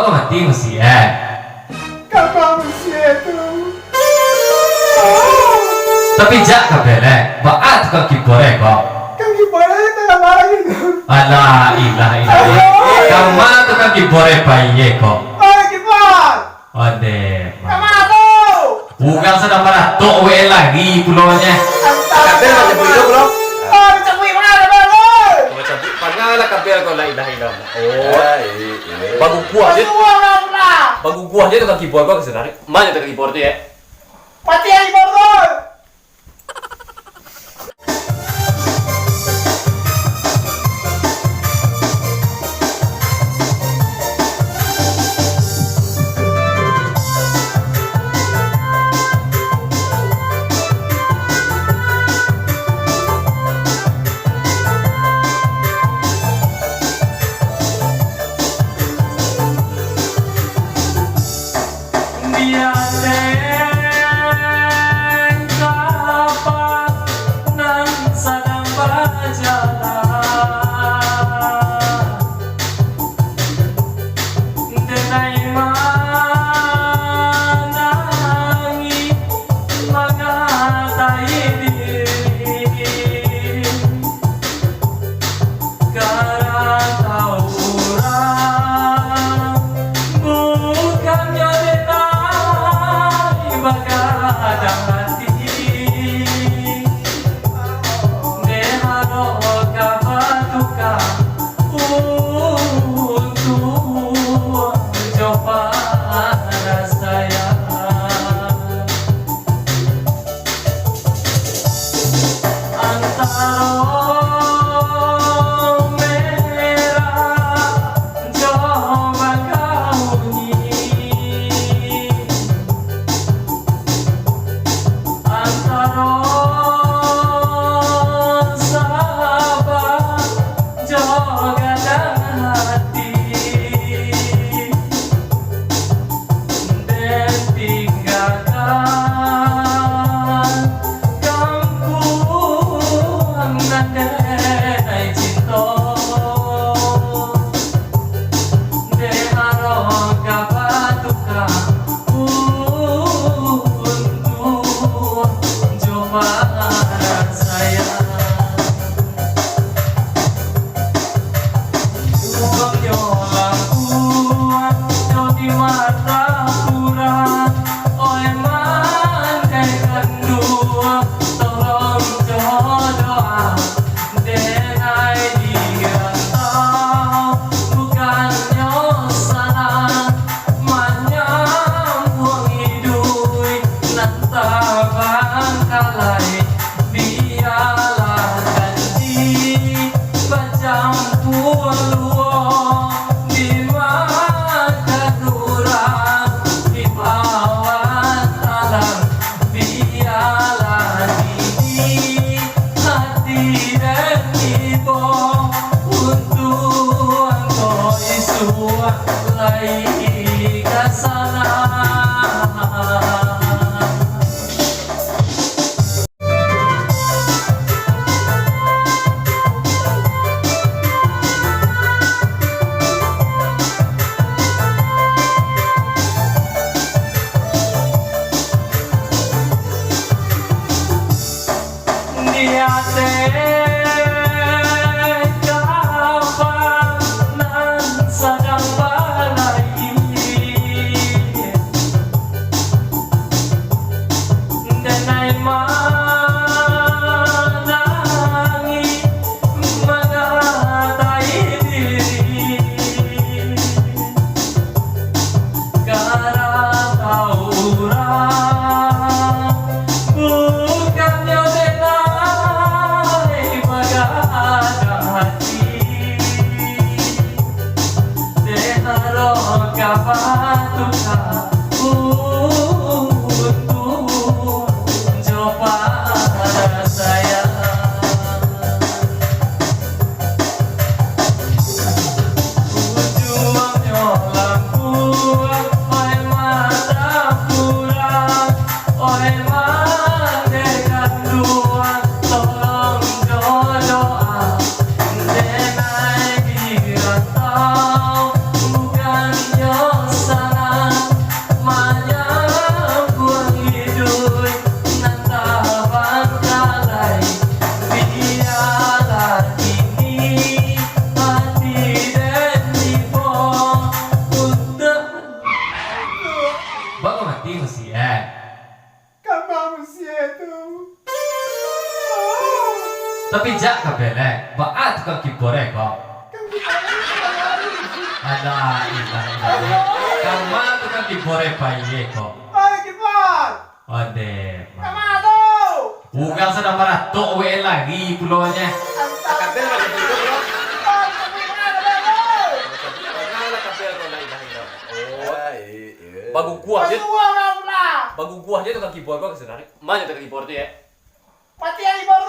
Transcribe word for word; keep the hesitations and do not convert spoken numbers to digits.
Mati musie. Kapa musie tu? Tapi jak ka belek, baa tukang kibor ko? Tukang kibor tu lah marah itu. Alah, ilah, ilah. Kama tukang kibor pai ko? Oi, kibor! Ode. Kama tu? Urang sadang baratok we lari pulonyo. Kabel macam itu pulo. Oh, dicabuik mano kabel tu? Macam pangah lah kabel ko, la ilaha illallah. Oh. Ah, iya, iya. Baguguah je. Baguguah lah pula. Baguguah je tukang kibor ko ka sadari. Mano tukang kibor tu, ya? Mati lah kibor tu. Di ateh kapal nan sadang bajalan, denai manangih mangatai diri. Karantau urang, bukannyo denai bagadang ati. Dek harok ka batukar untuang jo parasaian. Antaro merah jo bakauni, antaro sabar jo gadang hati. Den tinggakan kampuang nan denai cinto, den harok ka batuka untuang jo parasaian. Tolong jo lampu, jo di mata urang, oi mandeh kanduang, tolong jo doa, denai di rantau, bukannyo sanang, manyambuang iduik nan tabangkalai. Bialah janji bacampua luo, di mata urang, di bawah talang. Bialah kini hati den ibo, untuang ko isuak lai ka sana. Di ateh kapal nan sadang balayi, denai manangih mangatai diri. Karantau urang, bukannyo denai bagadang hati. Den harok ka batuka untuang jo parasaian. Ujuangnyo lampu, oi mata urang, oi mandeh kanduang, tolong jo doa, denai di rantau, bukannyo Tapi jak ka belek, baa tukang keyboard e ko? Alah, ilah, ilah. Kama tukang keyboard e pai e ko? Ai, keyboard. Onde. Kama tu? Urang sadang maratok W L lari pulo nyo. Kabel ka ditutup lo. Mana lah kabel ko, la ilaha illallah. Oh. Baguguah je. Baguguah je tukang keyboard ko ka sinan. Mano tukang keyboard tu yo? Mati ari baru